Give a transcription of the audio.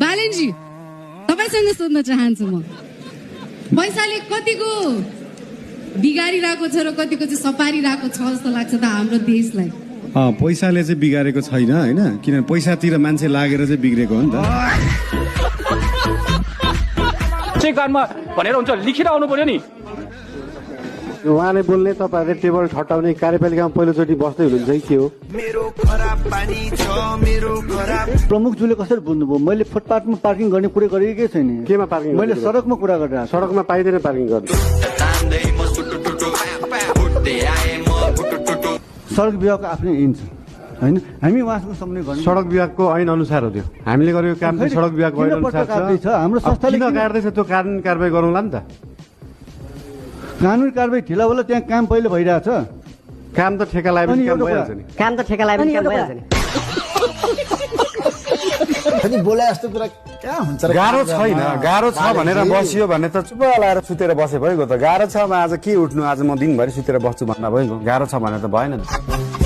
बालेनजी तपाईसँग सोध्न चाहन्छु म पैसाले कतिको बिगारिरहेको छ र कतिको चाहिँ सपारिरहेको छ जस्तो लाग्छ त हाम्रो देशलाई पैसाले चाहिँ बिगारेको छैन हैन किनभने पैसातिर मान्छे लागेर चाहिँ बिग्रेको हो नि त कानमा भनेर हुन्छ लिखेर आउनु पर्यो नि उहाँले बोल्ने तपाईहरुले टेबल ठटाउने कार्यपालिकामा पहिलोचोटि बस्दै हुनुहुन्छ कि के हो प्रमुखज्यूले कसरी बुझ्नुभयो मैले फुटपाथमा पार्किङ गर्ने कुरा गरेकै छैन केमा पार्किङ मैले सडकमा कुरा गरिरहेको सडकमा पाइदैन पार्किङ गर्नु सडक विभागको आफ्नै ऐन छ हैन हामी उहाँसँग सम्झने गर्नु सडक विभागको ऐन अनुसार हो त्यो हामीले गरेको काम चाहिँ सडक विभागको ऐन अनुसार छ हाम्रो संस्थाले किन गाड्दैछ त्यो कानुन कारबाही गरौँला नि त कानुनी कारबाही ढिला होला त्यहाँ काम पहिले भइरहेछ काम त ठेका लगाए काम भइहाल्छ नि काम त ठेका लगाए काम भइहाल्छ नि बोले जस्तो कुरा क्या हुन्छ गाह्रो छैन गाह्रो छ भनेर बसियो भने त चुप लाएर सुतेर बसे भइगयो त गाह्रो छ आज के उठ्नु आज म दिनभरि सुतेर बस्छु भन्दा भइगयो गाह्रो छ भने त भएन नि